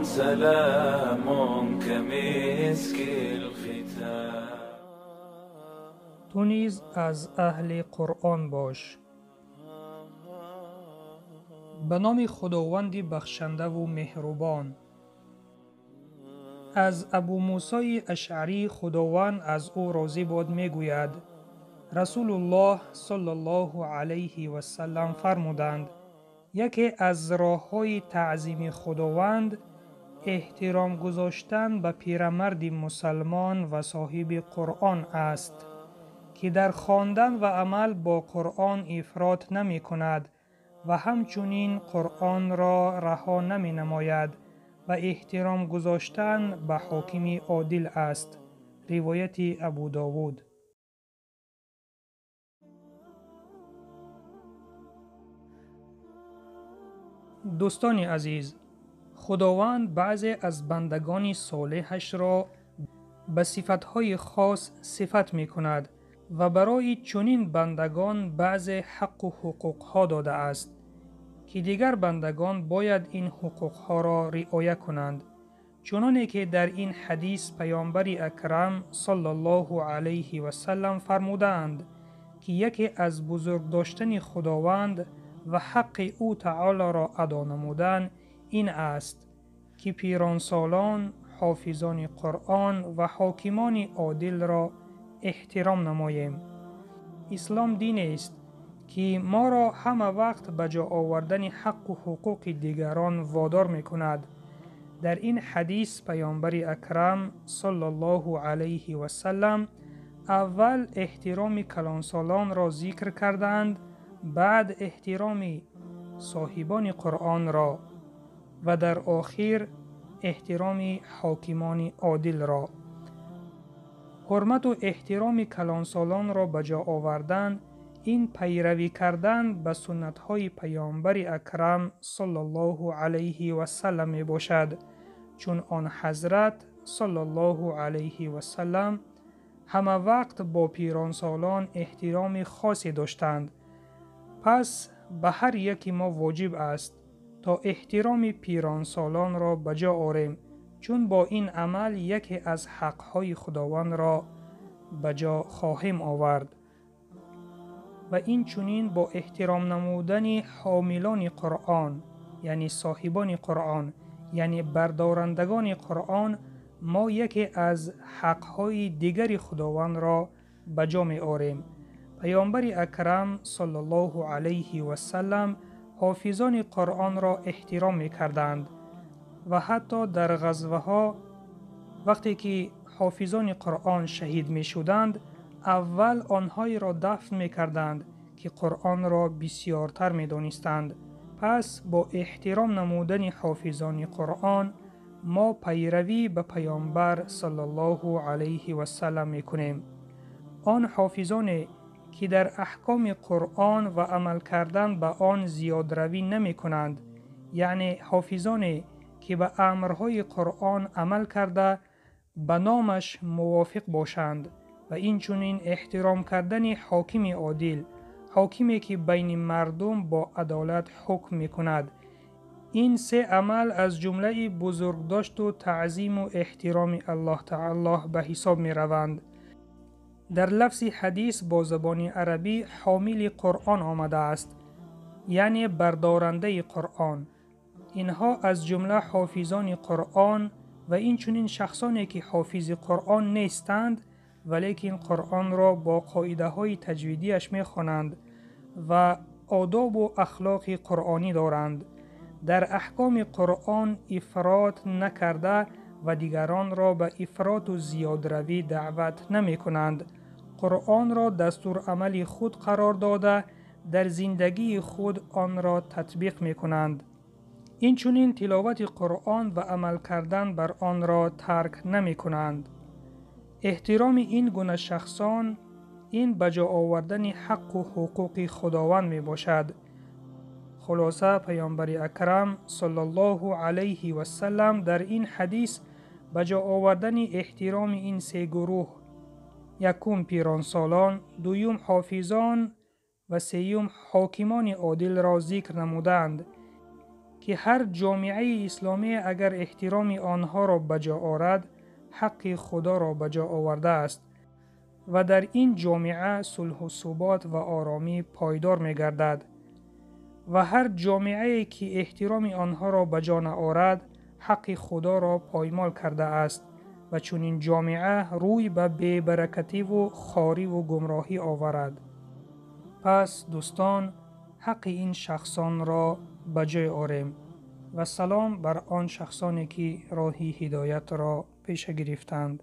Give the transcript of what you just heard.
سلام كمسك الختام. Ту низ аз аҳли Қуръон бош. Ба номи Худованди бахшандаву меҳрубон. Аз Абумусои Ашъарӣ, Худованд аз ӯ розӣ бод, мегӯяд: Расулуллоҳ саллаллоҳу алайҳи васаллам фармуданд: яке аз роҳҳои таъзими Худованд эҳтиром гузоштан ба пирамарди мусалмон ва соҳиби Қуръон аст, ки дар хондан ва амал бо Қуръон ифрот намекунад ва ҳамчунин Қуръонро раҳо наменамояд, ва эҳтиром гузоштан ба ҳокими одил аст. Ривояти Абу Довуд. Дӯстони азиз, Худованд баъзе аз бандагони солеҳашро ба сифатҳои хос сифат мекунад ва барои чунин бандагон баъзе ҳаққу ҳуқуқҳо додааст, ки дигар бандагон бояд ин ҳуқуқҳоро риоя кунанд. Чуноне ки дар ин ҳадис Паёмбари Акрам саллаллоҳу алайҳи васаллам фармудаанд, ки яке аз бузург доштани Худованд ва ҳаққи ӯ таолоро адо намудан ин аст, ки пиронсолон, ҳофизони Қуръон ва ҳокимони одилро эҳтиром намоем. Ислом динест, ки моро ҳама вақт ба ҷо овардани ҳаққу ҳуқуқи дигарон водор мекунад. Дар ин ҳадис Паёмбари Акрам саллаллоҳу алайҳи васаллам аввал эҳтироми калонсолонро зикр кардаанд, баъд эҳтироми соҳибони Қуръонро ва дар охир эҳтироми ҳокимони одилро. Ҳурмату эҳтироми калонсолонро ба ҷо овардан ин пайравӣ кардан ба суннатҳои Паёмбари Акрам саллаллоҳу алайҳи васаллам мебошад, чун он ҳазрат саллаллоҳу алайҳи васаллам ҳама вақт бо пиронсолон эҳтироми хосе доштанд. Пас ба ҳар яки мо воҷиб аст то эҳтироми пиронсолонро ба ҷо орем, чун бо ин амал яке аз ҳақҳои Худовандро ба ҷо хоҳем овард. Ва инчунин бо эҳтиром намудани ҳомилони Қуръон, яъне соҳибони Қуръон, яъне бардорандагони Қуръон, мо яке аз ҳақҳои дигари Худовандро ба ҷо меорем. Паёмбари Акрам саллаллоҳу алайҳи васаллам ҳофизони Қуръонро эҳтиром мекарданд ва ҳатто дар ғазваҳо вақте ки ҳофизони Қуръон шаҳид мешуданд, аввал онҳоеро дафн мекарданд, ки Қуръонро бисёртар медонистанд. Пас бо эҳтиром намудани ҳофизони Қуръон мо пайравӣ ба Паёмбар саллаллоҳу алайҳи васаллам мекунем. Он ҳофизоне ки дар аҳкоми Қуръон ва амал кардан ба он зиёдравӣ намекунанд, яъне ҳофизоне ки ба амрҳои Қуръон амал карда ба номаш мувофиқ бошанд, ва инчунин эҳтиром кардани ҳокими одил, ҳокиме ки байни мардум бо адолат ҳукм мекунад. Ин се амал аз ҷумлаи бузургдошту таъзиму эҳтироми Аллоҳ таоло ба ҳисоб мераванд. Дар лафзи ҳадис бо забони арабӣ ҳомили Қуръон омадааст, яъне бардорандаи Қуръон. Инҳо аз ҷумла ҳофизони Қуръон ва инчунин шахсоне ки ҳофизи Қуръон нестанд, валекин Қуръонро бо қоидаҳои таҷвидиаш мехонанд ва одобу ахлоқи қуръонӣ доранд. Дар аҳкоми Қуръон ифрот накарда ва дигаронро ба ифроту зиёдравӣ даъват намекунанд. Қуръонро дастурамали худ қарор дода, дар зиндагии худ онро татбиқ мекунанд. Инчунин тиловати Қуръон ва амал кардан бар онро тарк намекунанд. Эҳтироми ин гуна шахсон ин ба ҷо овардани ҳаққу ҳуқуқи Худованд мебошад. Хулоса, Паёмбари Акрам саллаллоҳу алайҳи васаллам дар ин ҳадис ба ҷо овардани эҳтироми ин се гурӯҳ: якум пиронсолон, дуюм ҳофизон ва сеюм ҳокимони одилро зикр намуданд. ки ҳар ҷомеаи исломӣ агар эҳтироми онҳоро ба ҷо орад, ҳаққи Худоро ба ҷо овардааст ва дар ин ҷомеа сулҳу субот ва оромӣ пойдор мегардад. Ва ҳар ҷомеае ки эҳтироми онҳоро ба ҷо наорад, ҳаққи Худоро поймол кардааст ва чунин ҷомеа рӯй ба бебаракативу хориву гумроҳӣ оварад. Пас дӯстон, ҳаққи ин шахсонро ба ҷой орем ва салом бар он шахсоне ки роҳи ҳидоятро пеша гирифтанд.